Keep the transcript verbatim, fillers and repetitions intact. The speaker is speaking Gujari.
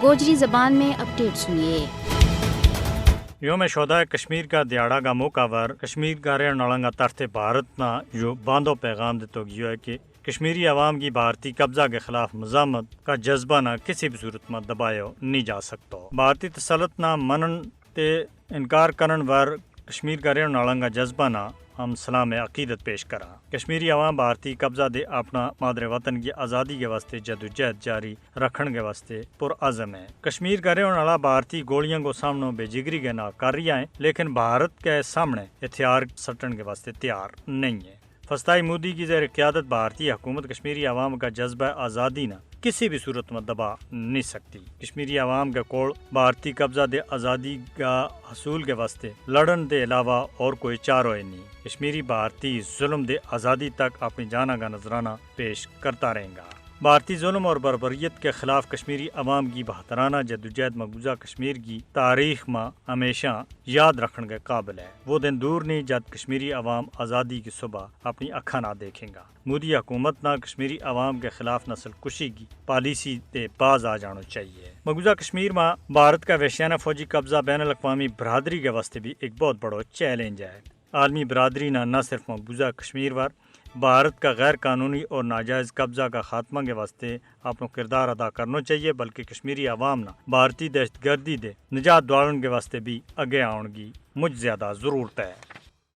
گوجری زبان میں اپڈیٹ سنیے۔ یوم شہدائے کشمیر کا دیہاڑا کا موقع پر کشمیر کا رہن آلاں کا ترتے بھارت نا یوہ باندھو پیغام دتو گیو ہے کہ کشمیری عوام کی بھارتی قبضہ کے خلاف مزاحمت کا جذبہ نا کسی بھی صورت ما دبایو نہیں جا سکتو۔ بھارتی تسلط نا منن تے انکار کرن پر کشمیر کا رہن آلاں کا جذبہ نا ہم سلام عقیدت پیش کراں۔ کشمیری عوام بھارتی قبضہ دے اپنا مادر وطن کی آزادی کے واسطے جدوجہد جاری رکھن کے واسطے پرعزم ہے۔ کشمیر کا رہن آلا بھارتی گولیاں کو سامنو بے جگری کے نال کر رہیا ہے، لیکن بھارت کے سامنے ہتھیار سٹن کے واسطے تیار نہیں ہے۔ فستائی مودی کی زیر قیادت بھارتی حکومت کشمیری عوام کا جذبہ آزادی نا کسی بھی صورت ما دبا نہیں سکتی۔ کشمیری عوام کے کول بھارتی قبضہ دے آزادی کا حصول کے واسطے لڑن دے علاوہ اور کوئی چارو ہی نہیں۔ کشمیری بھارتی ظلم دے آزادی تک اپنی جانا کا نذرانہ پیش کرتا رہیں گا۔ بھارتی ظلم اور بربریت کے خلاف کشمیری عوام کی بہترانہ جدوجہد مقبوضہ کشمیر کی تاریخ ما ہمیشہ یاد رکھن کے قابل ہے۔ وہ دن دور نہیں جد کشمیری عوام آزادی کی صبح اپنی اکھاں نا دیکھیں گا۔ مودی حکومت نا کشمیری عوام کے خلاف نسل کشی کی پالیسی تے باز آ جانو چاہیے۔ مقبوضہ کشمیر ما بھارت کا وحشیانہ فوجی قبضہ بین الاقوامی برادری کے واسطے بھی ایک بہت بڑو چیلنج ہے۔ عالمی برادری نا نہ صرف مقبوضہ کشمیر پر بھارت کا غیر قانونی اور ناجائز قبضہ کا خاتمہ کے واسطے اپنو کردار ادا کرنو چاہیے، بلکہ کشمیری عوام نا بھارتی دہشت گردی دے نجات دوڑن کے واسطے بھی اگے آؤن کی مچ زیادہ ضرورت ہے۔